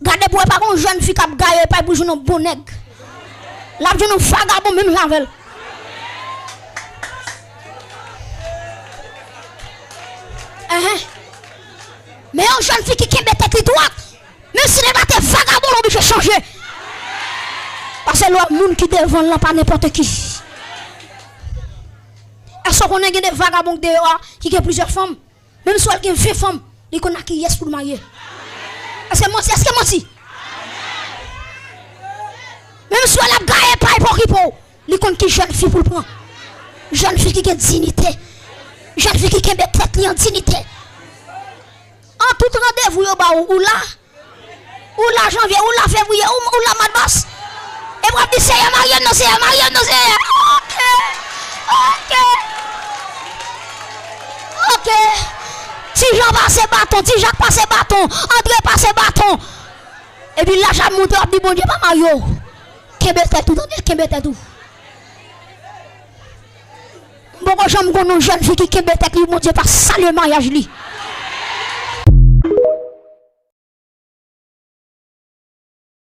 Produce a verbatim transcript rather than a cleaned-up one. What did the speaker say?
Gade pou wè pa gon jèn fi k ap gaye pay pou jwenn yon bon nèg. L ap jwenn yon vagabon menm jan avè l. Enhen. Men yon jèn fi ki kenbe tèt li dwat, menm si li pa te vagabon, l oblije chanje. Paske lè w ap moun ki devan l lan pa nenpòt ki. Èske w konnen gen de vagabon k deyò a ki gen plizyè fanm? Menm si w wè l gen ven fanm, li konn ak kiyès pou l marye. Èske m manti? Èske m manti? Menm si w wè l ap gaye pay pou okipe w, li konn ki jèn fi pou l pran. Jèn fi ki gen diyite. Jèn fi ki kenbe tèt li an diyite. An tout randevou yo ba w, ou la? Ou la janvye, ou la fevriye, ou, ou la madbas. Epi w ap di, Seyè, marye m non, Seyè, marye m non, Seyè. Oke. Oke. Oke. Ti Jan pase baton, Ti Jak pase baton, Andre pase baton. Epi laj ap monte, w ap di, Bondye pa marye w. Kenbe tèt ou, tande, kenbe tèt ou. M poko janm konn yon jèn fi ki kenbe tèt li, Bondye pa salye maryaj li.